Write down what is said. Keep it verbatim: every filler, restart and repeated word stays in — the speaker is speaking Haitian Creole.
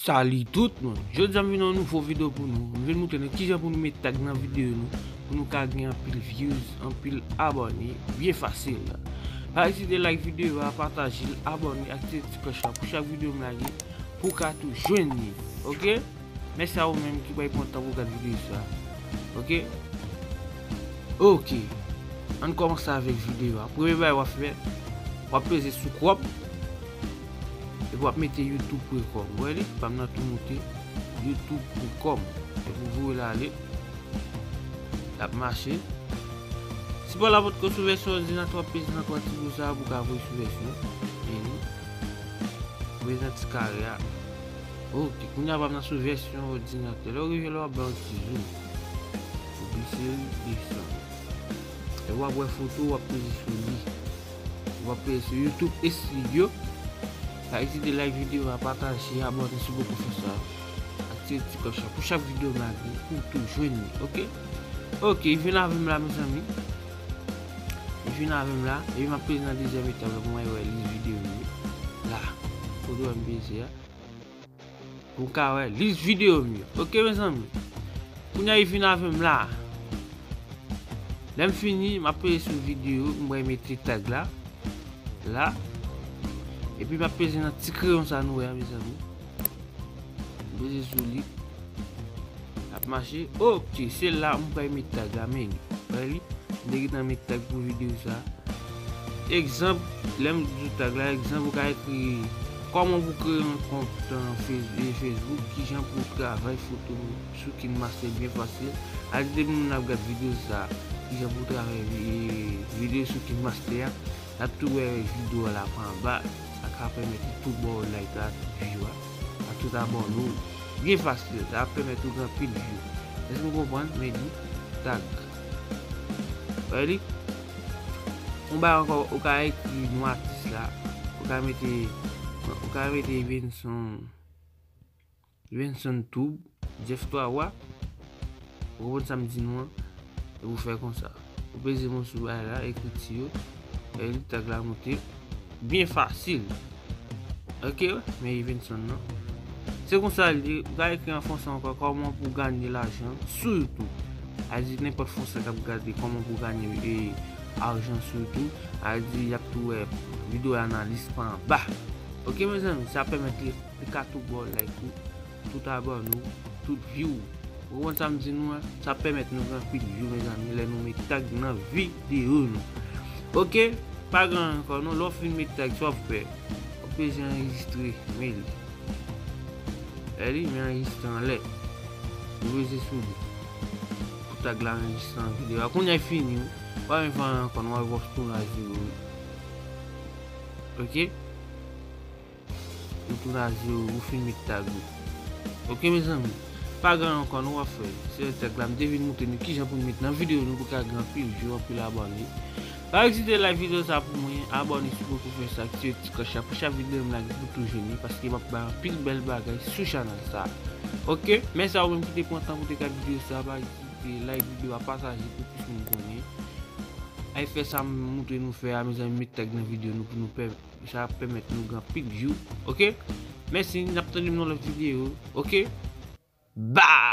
Salut tout moun, jodi a m vin yon nouvo videyo pou nou. M vin montre nou kijan pou nou met tag nan videyo nou, pou nou ka gen anpil views, anpil abòne, byen fasil. Pa ezite like videyo a, pataje l, abòne, aktive ti klòch la pou chak videyo m lage, pou w ka tou jwenn li. Oke? Mèsi a ou menm ki pran tan pou w gade videyo sa. Oke? Oke. Ann kòmanse avèk videyo a. Premye bagay w ap fè, w ap peze sou crop. Epi w ap mete YouTube Precom. Ou wè li? Pa m nan tou moute. YouTube Precom. Epi w voye l ale. L ap mache. Si pa w la potko sou vèsyon òdinatè, w ap peze nan twa ti bou sa a pou w ka voye sou vèsyon. Vini. Ou peze nan ti kare a. Oke, kounye a pa m nan sou vèsyon òdinatè. Lè w rive la, w ap bay yon ti zoom. Ou glise l, desann. Epi w ap wè foto, w ap peze sou li. W ap peze sou YouTube Studio. Pa ezite like videyo a, pataje, abòne si w poko fè sa. Aktive ti klòch la pou chak videyo m lage, pou w tou jwenn li, oke? Oke, vin avè m la, mezanmi. Vin avè m la, epi m ap peze nan dezyèm etap la pou mwen wè lis videyo m yo. La, kote w wè m peze a. Pou w ka wè lis videyo m yo. Oke, mezanmi. Kounye a, vin avè m la. Lè m fini, m ap peze sou videyo, m pral mete tag la. La. Epi m ap peze nan ti kreyon sa nou wè a, mezanmi. M peze sou li. L ap mache. Oke, se la m pral met tag la, men li. Wè li? M te gentan met tag pou videyo sa. Egzanp, lè m di w tag la, egzanp, ou ka ekri kòman pou kreye yon kont, euh, Face-, eh, Facebook, kijan pou w travay foto sou KineMaster byen fasil. Al di depi moun ap gad videyo sa, kijan pou w travay vi-, videyo sou KineMaster a, l ap tou wè videyo a la pa anba, sa ka pèmèt li tou ba w like la, tout view a, ak tout abòne w. Byen fasil, sa ap pèmèt ou gen anpil view. Èske w konprann? Men li, tag. Wè li? Yon bagay ankò, ou ka ekri non atis la. Ou ka mete, ou ka mete Venson, Venson Tube, Jeff Twa Wa. Ou konprann sa m di nou an? Epi ou fè konsa. Ou peze mwen sou bagay la, ekriti yo. Wè li, tag la moute. Byen fasil. Oke, men Evenson nan. Se konsa l ye, ou ka ekri an fransè ankò, kòman pou ganye lajan sou YouTube. A di nenpòt fransè k ap gade kòman pou ganye, e, ajan sou YouTube. A di y ap tou wè videyo a nan lis pa anba. Oke, mezanmi, sa pèmèt li, li ka tou ba w like ou, tout abòne w, tout view w. Ou konprann sa m di nou an? Sa pèmèt nou gen anpil view, mezanmi, lè nou met tag nan videyo nou. Oke? Pa gen ankò non, lè w fin met tag, sa w ap fè? W ap peze anrejistre, men li. Wè li, men anrejistre anlè. Ou peze sou li. Pou tag la anrejistre an videyo a. Kounye a fini, wi. Pa gen fè ankò non, w ap tounen a zewo, wi. Oke? Ou tounen a zewo, ou fin met tag ou. Oke, mezanmi? Pa gen ankò non w ap fè. Se tag la, m te vin montre nou kijan pou n met nan videyo nou pou ka gen anpil view, anpil abòne. Pa ezite like videyo sa pou mwen, abòne si w poko fè sa, aktive ti klòch la pou chak videyo m lage pou tou jwenn li, paske m ap bay anpil bèl bagay sou chanèl sa. Oke? Mèsi a ou menm ki te pran tan pou te gade videyo sa, pa ezite like videyo a, pataje pou plis moun konnen. Al fè sa m montre nou fè a, mezanmi, met tag nan videyo nou pou nou pè-, sa ap pèmèt nou gen anpil view. Oke? Mèsi, n ap tande m nan lòt videyo. Oke? Bye!